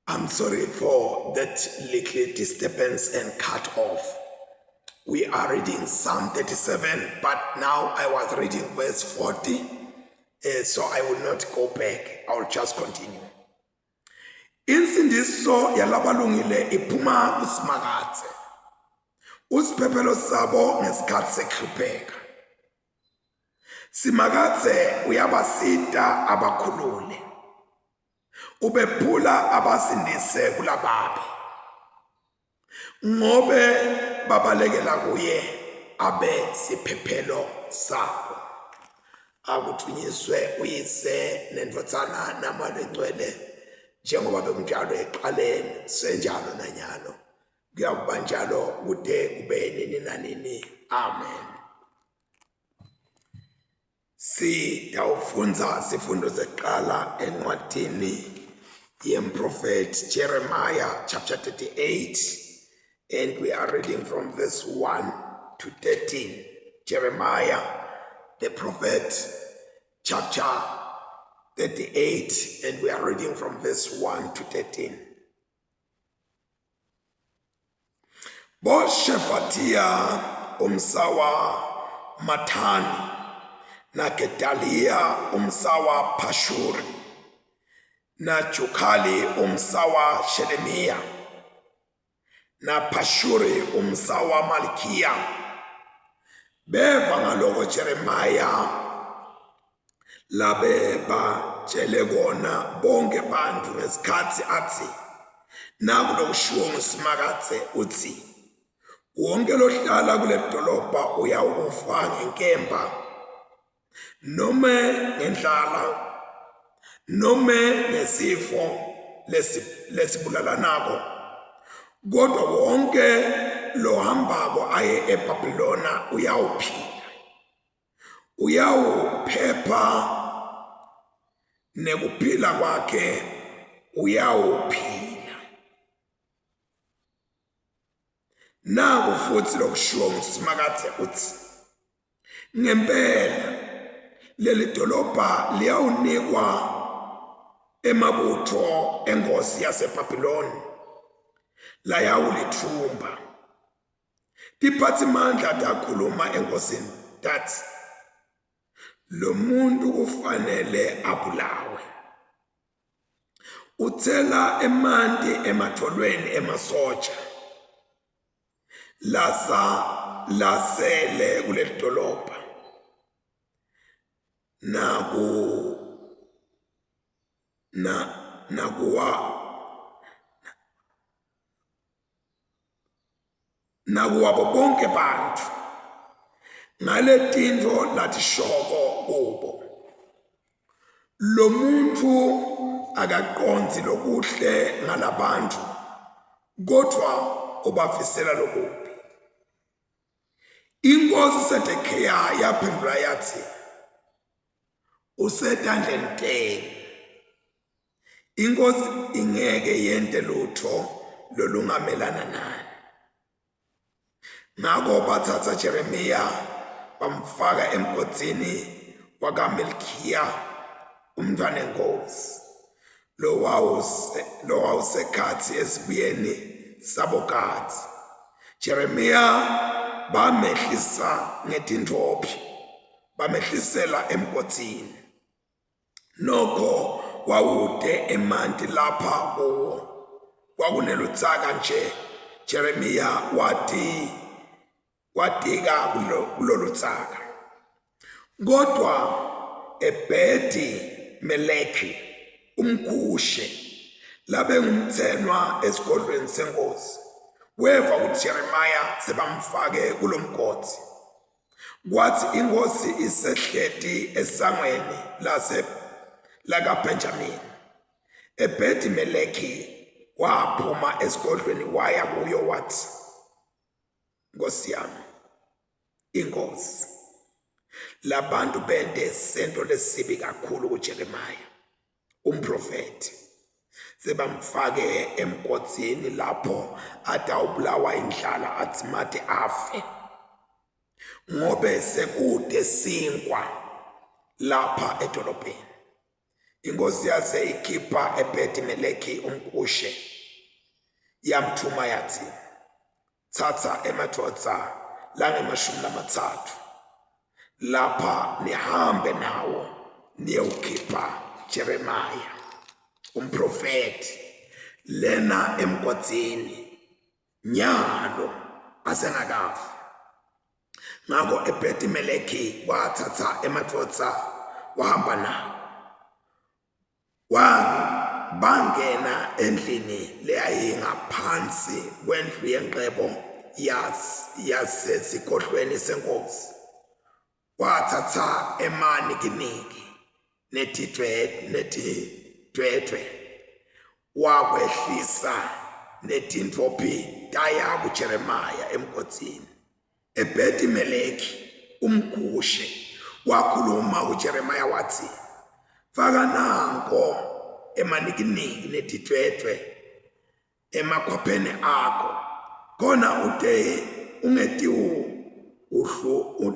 I'm sorry for that little disturbance and cut off. We are reading Psalm 37, but now I was reading verse 40, uh, so I will not go back. I will just continue. Insindiso yalabalungile iphuma kuSimakadze. Usiphephelo sabo ngesikhathi sekuhlupheka. Simakadze uyabasita abakhulule. Ubephula abasindise kulababi. Ngobe babalekela kuye abe siphephelo sabo. Akuthunyiswe uyise nendvodzana namoya longcwele njengoba bekunjalo ekuqaleni senjalo nanyalo kuyakuba njalo kude kube nini nanini. Amen. Sitawufundza sifundo sekuqala encwadini yemprofethi Jeremiah chapter 38 and we are reading from verse 1 to 13. Jeremiah the prophet chapter 38 and we are reading from verse 1 to 13. BoShefatiya umsa waMathani naGedaliya umsa waPhashuri naJukhali umsa waShelemiya naPhashuri umsa waMalkhiya beva ngaloko Jeremiya labebatshele kona bonke bantfu ngesikhatsi atsi, Naku lokushiwo nguSimakadze utsi, Wonke lohlala kulelidolobha uyawukufa ngenkemba, nome ngendlala, nome ngesifo lesibulalanako, kodwa wonke lohambako aye eBhabhulona uyawuphila. Uyawuphepha nekuphila kwakhe uyawuphila. Naku futhi lokushiwo nguSimakadze utsi, ngempela leli dolobha liyawunikwa emabutfo enkosi yaseBhabhiloni layawulitfumba. Tiphatsimandla takhuluma enkosini tatsi, Lo muntu kufanele abulawe. Utsela emanti emadvolweni emasotsha lasa lasele kuleli dolobha naku na nakuwa nakuwabo bonke bantfu ngaletintfo latishoko kubo. Lo muntfu akaqondzi lokuhle ngalabantfu kodvwa ubafisela lokubi. Inkosi Sedekiya yaphendvula yatsi, Usetandleni tenu. Inkosi ingeke yente lutho lolungamelana nani. Ngako bathatha Jeremiya bamfaka emgodzini wakaMelkhiya umntfwanenkosi lowawusekhatsi esibuyeni sabogadzi. Jeremiya bamehlisa ngetintfophi bamehlisela emgodzini. Nokho wawude emanti lapha kuwo. Kwakunelutsaka nje. Jeremiya wati wadika kulolutsaka. Kodwa Ebhedi Meleki umKushe labengumthenwa esigodlweni senkosi weva ukuthi Jeremiya sebamfake kulomgodi. Kwathi inkosi isehleti esangweni lase lakaBenjamini, Ebhedi Meleki waphuma esigodlweni waya kuyo wathi, Nkosi yami, inkosi, labantu bente sento lesibi kakhulu kuJeremiya umprofethi sebamfake emgodzini lapho atawubulawa indlala adzimate afe ngobe sekude sinkwa lapha edolobheni. Inkosi yase ikhipha eBheti Meleki umKushe, yamthuma yathi, Thatha emadvodza langemashumi lamathathu lapha nihambe nawo niyewukhipha Jeremiah umprofethi lena emgodini nyalo asengakafi. Ngakho eBheti Meleki wathatha emadvodza wahamba nawo. Bangena endlini leyayingaphansi kwendlu yenqebo yasesigodlweni senkosi. Wathatha emanikiniki netidwedwe wakwehlisa netintfophi taya kuJeremiya emgodzini. Ebhedi Meleki umKushe wakhuluma kuJeremiya wathi, Faka nanko emanikiniki netitwetwe emakhwapheni akho, khona ute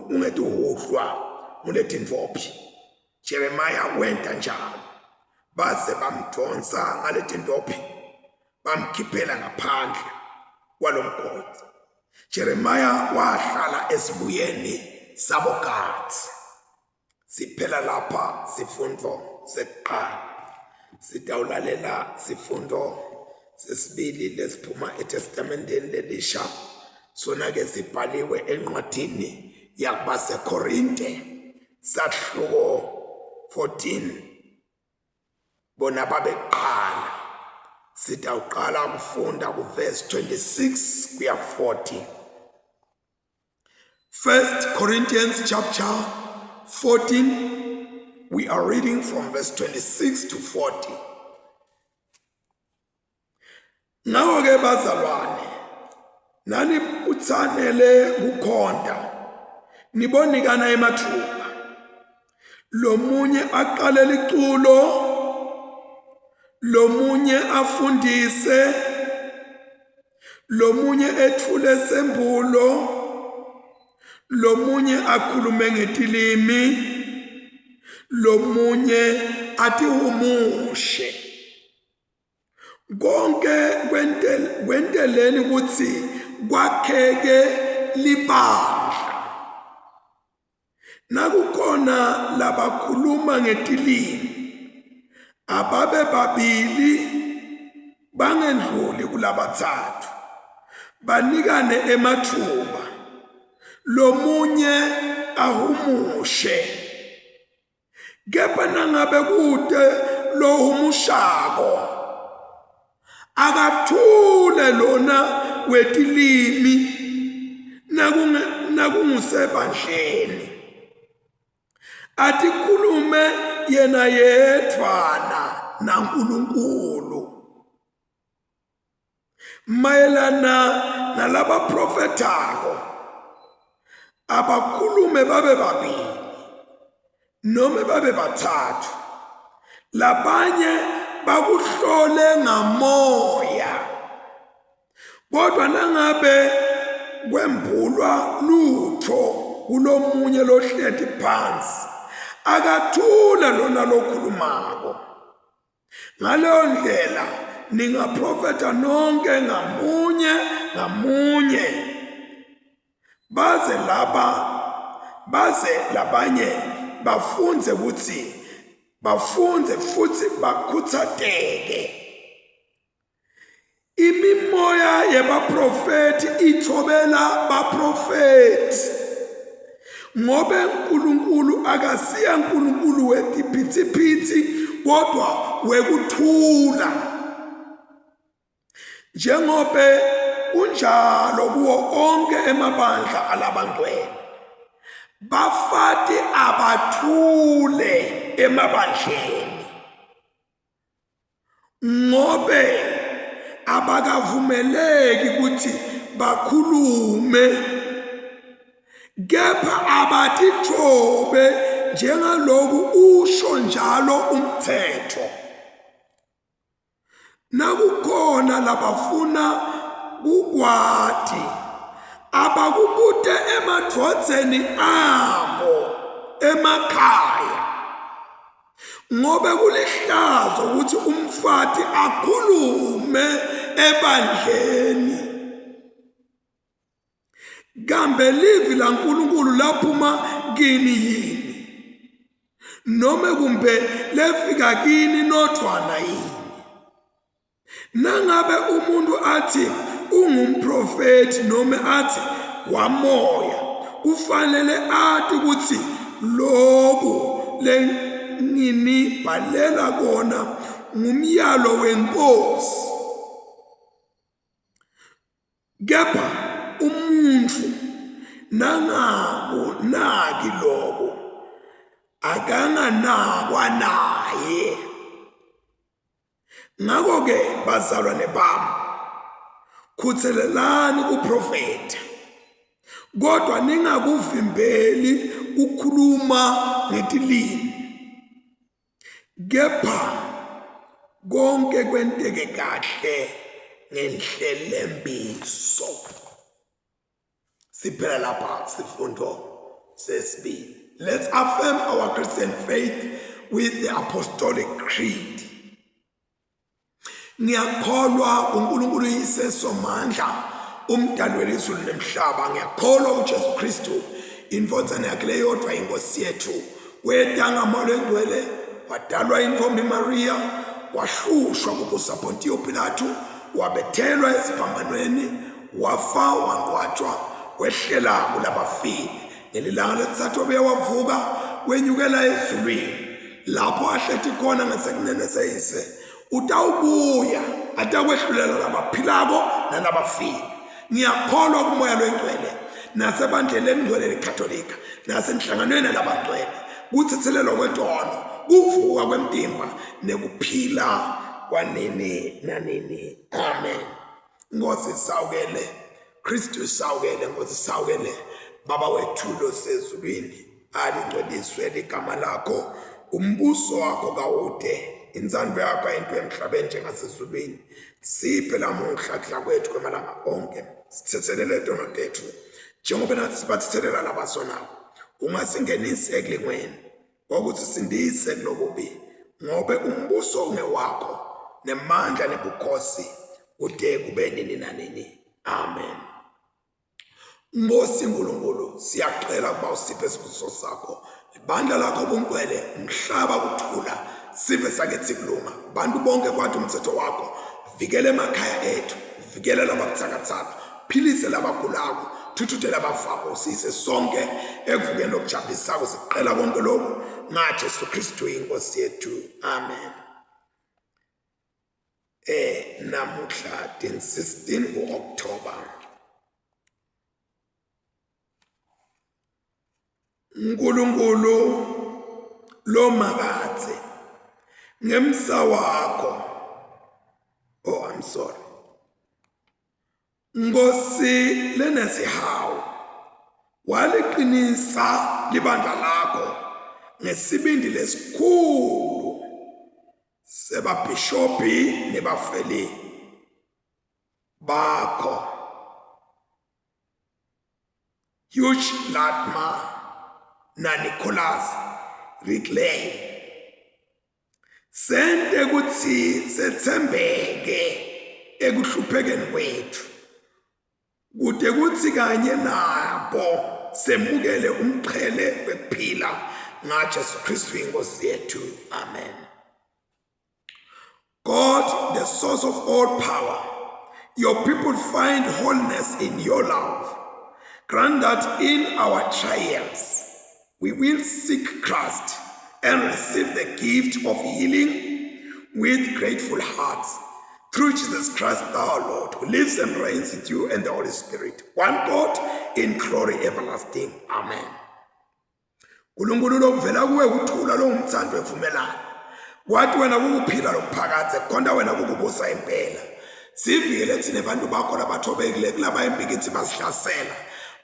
ungetiwuhlwa nguletintfophi. Jeremiya wenta njalo, baze bamdvonsa ngaletintophi bamkhiphela ngaphandle kwalomgodi. Jeremiya wahlala esibuyeni sabogadzi. Siphela lapha sifundo sekuqala. Sitawulalela sifundo sesibili lesiphuma eTestamenteni lelisha. Sona ke sibhaliwe encwadini yakubaseKorinte sahluko 14 bona babeqala sitawuqala ukufunda kuverse 26 kuya ku-40 First Corinthians chapter 14 we are reading from verse 26 to 40 Ngakho-ke bazalwane nani buthanele kukhonta nibonikana emathuba lomunye aqale liculo lomunye afundise lomunye ethule sembulo lomunye akhulume ngetilimi lomunye atihumushe Konke kwenteleni ukuthi kwakheke libandla. Nakukhona labakhuluma ngetilimi ababe babili bangendluli kulabathathu banikane emathuba lomunye ahumushe Kepha nangabe kute lohumushako akathule lona wetilimi nakungusebandleni atikhulume yena yedvwana naNkulunkulu mayelana nalabaprofethako abakhulume babe babili noma babe bathathu labanye bakuhlole ngamoya kodwa nangabe kwembulwa lutho kulomunye lohleti phansi akathule lona lokhulumako Ngaleyo ndlela ningaprofetha nonke ngamunye ngamunye baze laba baze labanye bafunze ukuthi bafunze futhi bakhuthazeke. Imimoya yebaprofethi ithobela baprofethi ngobe uNkulunkulu akasiya uNkulunkulu wetiphithiphithi kodwa wekuthula njengobe kunjalo kuwo onke emabandla alabangcwele bafati abathule emabandleni ngobe abakavumeleki ukuthi bakhulume kepha abatithobe njengaloku usho njalo umthetho nakukhona labafuna kukwati abakubute emadvodzeni abo emakhaya. Ngobe kulihlazo ukuthi umfati akhulume ebandleni. Kambe livi laNkulunkulu laphuma kini yini? Nome kumbe lefika kini nodvwana yini? Nangabe umuntu athi ungumprofethi noma athi wamoya, kufanele ati ukuthi lokhu lenginibhalela kona ngumyalo wenkosi. Kepha umuntfu nangakunaki loko, akanganakwa naye. Ngakho-ke bazalwane bami, khuthelelani kuprofetha, kodwa ningakuvimbeli kukhuluma ngetilimi. Kepha konke kwenteke kahle ngenhlelembiso. Siphela lapha sifundo sesibili. Let's affirm our Christian faith with the Apostolic Creed. Ngiyakholwa kuNkulunkulu uyise somandla umdali welizulu nemhlaba. Ngiyakholwa uJesu Kristu indvodzana yakhe leyodwa inkosi yethu weta ngamoya longcwele wadalwa intombi Maria wahlushwa kubusa Pontiyo Pilatu wabethelwa esiphambanweni wafa wangcwatshwa wehlela kulabafile ngelilanga lesithathu wabuye wavuka wenyukela ezulwini lapho ahleti khona ngasekunene seyise utawubuya atakwehlulela labaphilako nalabafile ngiyakholwa kumoya lwengcwele nasebandleni lelingcwele lekatolika nasenhlanganweni yalabangcwele kuthethelelwa kwetono kuvuka kwemtimba nekuphila kwanini nanini amen Nkosi sawukele Kristu sawukele Nkosi sawukele Baba wethu losezulwini alingcweliswe ligama lakho umbuso wakho kawude intsandvo yakho ayinto emhlabeni njengasezulwini siphe lamuhla kudla kwethu kwemalanga onke sithethelele tono tethu njengoba nathi sibathethelela labasonako ungasingenisi ekulingweni Kwakuthi sindise kulokubi ngobe umbuso ungewakho nemandla nebukhosi kude kube nini nanini. Amen. Nkosi Nkulunkulu, siyacela ukuba usiphe isibusiso sakho. Ibandla lakho bungcwele, umhlaba kuthula, sive sakithi kulunga. Bantu bonke kwathi umthetho wakho. Vikela emakhaya ethu, vikela lababuthakathaka, philise labagulako, thuthuthe labafako, usise sonke ekuvukeni okujabulisako. Siqela konke lokhu ngaJesu Kristu inkosi yethu. Amen. Namuhla 16 ku-October. Nkulunkulu lomakathe ngemsa wakho. Oh, I'm sorry. Nkosi lenesihawu waliqinisa libandla lakho ngesibindi lesikhulu sebabhishobhi nebafeli bakho. Hugh Latimer naNicholas Ridley. Sente kutsi setsembeke ekuhluphekeni kwetfu kute kutsi kanye nabo semukele umqhele wekuphila ngaJesu Kristu inkosi yethu. Amen. God, the source of all power, your people find wholeness in your love. Grant that in our trials we will seek Christ and receive the gift of healing with grateful hearts. Through Jesus Christ our Lord, who lives and reigns with you and the Holy Spirit, one God, in glory everlasting. Amen. Nkulunkulu lokuvela kuwe kuthula longumthando evumelana. Kwathi wena kukuphila lokuphakadze, khonta wena kukubusa impela. Sivikele thina bantu bakho labathobekile kulaba impikithi basihlasela.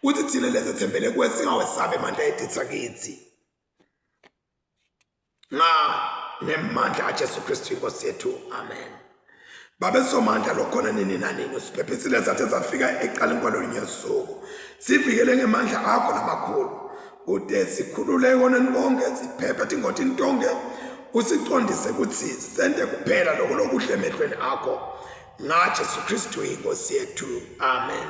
Kuthi thina lesethembele kuwe singawesabi amandla editha kithi. Nga ngemandla kaJesu Kristu inkosi yethu. Amen. Babe somandla lokhona nini nanini usiphephisile zathe zafika ekuqaleni kwalolunye usuku. Sivikele ngemandla akho lamakhulu. Kude sikhulule ekoneni konke siphephe tingotini tonke. Usicondise kutsi sente kuphela loko lokuhle emehlweni akho ngaJesu Kristu inkosi yethu. Amen.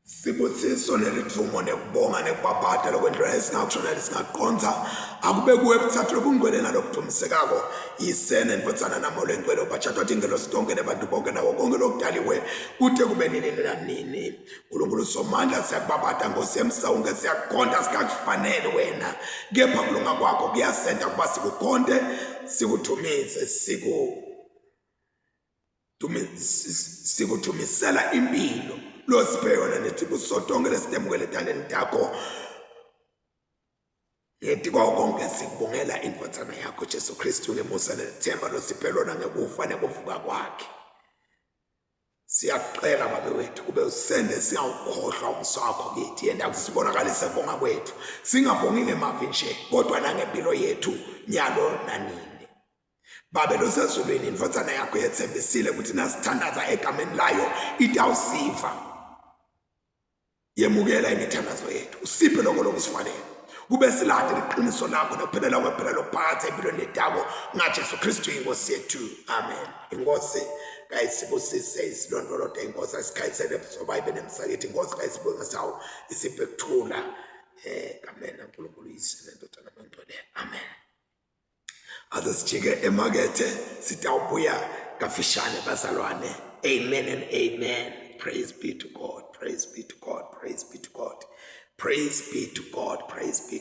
Sibusiso nelidvumo nekubonga nekubabhada lokwendlula esingakusho nalesingaqondza akube kuwe buthathu lobungcwele nalokudumisekako yise nendvodzana namoya lengcwele ubhatshatwa tingelosi tonke nebantu bonke nawo konke lokudaliwe kute kube nini nanini. Nkulunkulu Somandla siyakubabata Nkosi yemsawunke siyakukhonta sikakufanele wena kepha kulunga kwakho kuyasenta ukuba sikukhonte sikuthumise siku sikuthumisela impilo losiphe yona nethi kuso tonke lesitemukele etandleni takho. Ngeti kwawo konke sikubongela indvodzana yakho Jesu Kristu ngemusa nelithemba losiphe lona ngekufa nekuvuka kwakhe. Siyakucela babe wethu kube usende singawukhohlwa umsa wakho kithi yenta ukuthi sibonakalise kubonga kwethu singabongi ngemavi nje kodwa nangempilo yethu nyalo nanini. Babe losezulwini indvodzana yakho yetsembisile ukuthi nasithandaza egameni layo itawusiva. Yemukela imithandazo yethu usiphe lokho lokusifanele kube silade liqiniso lakho nokuphelela kwephela lophakathi empilweni yetako ngaJesu Kristu inkosi yethu. Amen. Inkosi kayisibusise isilondolote, inkosi ayisikhanyisele buso bayo ibe nemsakithi, inkosi kayisibongisawo isiphe kuthula. Amen. uNkulunkulu uyise nendodana nongcwele. Amen. Ase sijike emakethe sitawubuya kafishane bazalwane. Amen and amen. Praise be to God. Praise be to God. Praise be to God. Praise be to God. Praise be.